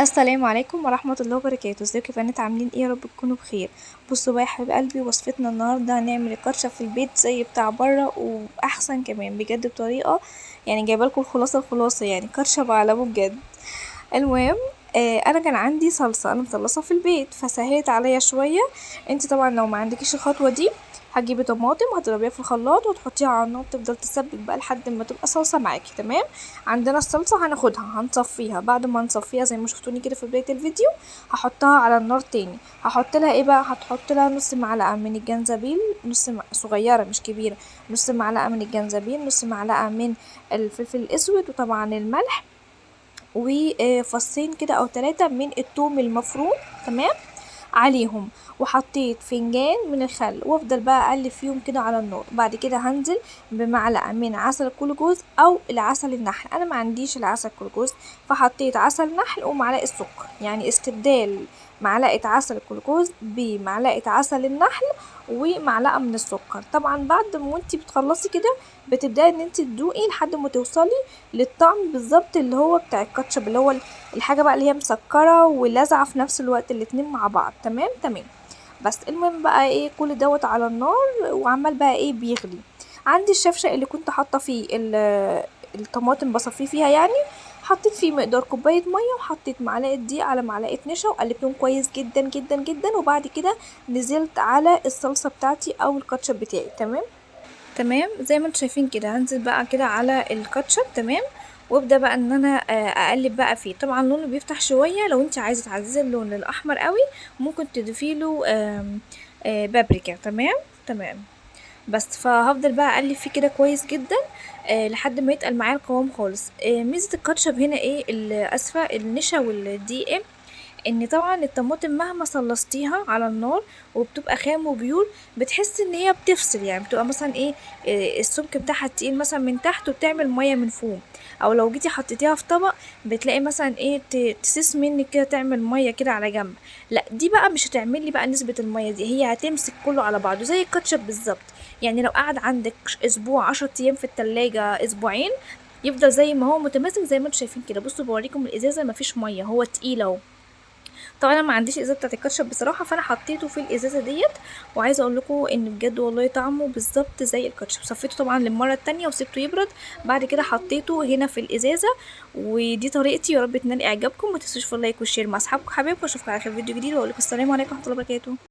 السلام عليكم ورحمة الله وبركاته. ازيكم يا بنات، عاملين ايه؟ يا رب تكونوا بخير. بصوا بقى يا حبيب قلبي، وصفتنا النهارده هنعمل الكاتشب في البيت زي بتاع بره واحسن كمان بجد، بطريقة جايبه لكم الخلاصة الخلاصة، كاتشب على ابوه بجد. المهم انا كان عندي صلصه انا مصلصه في البيت فسهلت عليا شوية. انت طبعا لو ما عندكيش الخطوة دي هتجيبي طماطم وهتضربيها في الخلاط وتحطيها على النار، تفضل تسبك بقى لحد ما تبقى صلصه معاكي. تمام، عندنا الصلصه هناخدها هنصفيها، بعد ما نصفيها زي ما شفتوني كده في بداية الفيديو هحطها على النار تاني. هحط لها ايه بقى؟ هتحط لها نص معلقه من الجنزبيل، نص صغيرة مش كبيرة، نص معلقه من الجنزبيل، نص معلقه من الفلفل الاسود، وطبعا الملح، وفصين كده او 3 من الثوم المفروم. تمام، عليهم. وحطيت فنجان من الخل، وافضل بقى اقلب فيهم كده على النار. بعد كده هنزل بمعلقه من عسل الكلوكوز او العسل النحل، انا ما عنديش العسل الكلوكوز فحطيت عسل نحل ومعلقة سكر، يعني استبدال معلقه عسل الكلوكوز بمعلقه عسل النحل ومعلقة من السكر. طبعا بعد ما انتي بتخلصي كده بتبداي ان انتي تدوقي لحد ما توصلي للطعم بالظبط اللي هو بتاع الكاتشب، اللي هو الحاجة بقى اللي هي مسكره ولازعه في نفس الوقت، الاتنين مع بعض. تمام تمام. بس المهم بقى ايه، كل دوت على النار وعمال بقى ايه بيغلي. عندي الشفشه اللي كنت حاطه فيه الطماطم بصفيه فيها، حطيت فيه مقدار كوباية مية، وحطيت معلقه دقيق على معلقه نشا، وقلبتهم كويس جدا جدا جدا. وبعد كده نزلت على الصلصه بتاعتي او الكاتشب بتاعي. تمام تمام، زي ما انتم شايفين كده هنزل بقى كده على الكاتشب. تمام، وابدا بقى ان انا اقلب بقى فيه. طبعا لونه بيفتح شوية، لو انت عايزه تعززي اللون للاحمر قوي ممكن تضيفي له بابريكا. تمام تمام. بس فهفضل بقى اقلب فيه كده كويس جدا، لحد ما يتقل معايا القوام خالص. ميزة الكاتشب هنا ايه، اسفه، النشا والدقيق، ان طبعا الطماطم مهما صلصتيها على النار وبتبقى خام وبيور بتحس ان هي بتفصل، بتبقى مثلا ايه، السمك بتاعها تقيل مثلا من تحت وبتعمل مية من فوق، او لو جيتي حطيتيها في طبق بتلاقي مثلا ايه، تسيس منك كده، تعمل مية كده على جنب. لا دي بقى مش هتعمل لي بقى نسبه المية دي، هي هتمسك كله على بعضه زي الكاتشب بالظبط. لو قعد عندك اسبوع 10 ايام في التلاجة، اسبوعين، يفضل زي ما هو متماسك زي ما انتم شايفين كده. بصوا بوريكم الازازه مفيش مية، هو تقيل اهو. طبعا انا ما عنديش ازازة بتاعت الكاتشب بصراحة، فانا حطيته في الازازه ديت، وعايزه اقول لكم ان بجد والله طعمه بالظبط زي الكاتشب. صفيته طبعا للمرة التانية وسبته يبرد، بعد كده حطيته هنا في الازازه. ودي طريقتي، يا رب تنال اعجابكم، ما تنسوش في ال like وال share مع اصحابكم وحبايبكم. اشوفكم على خير في فيديو جديد، واقول لكم السلام عليكم ورحمة الله وبركاته.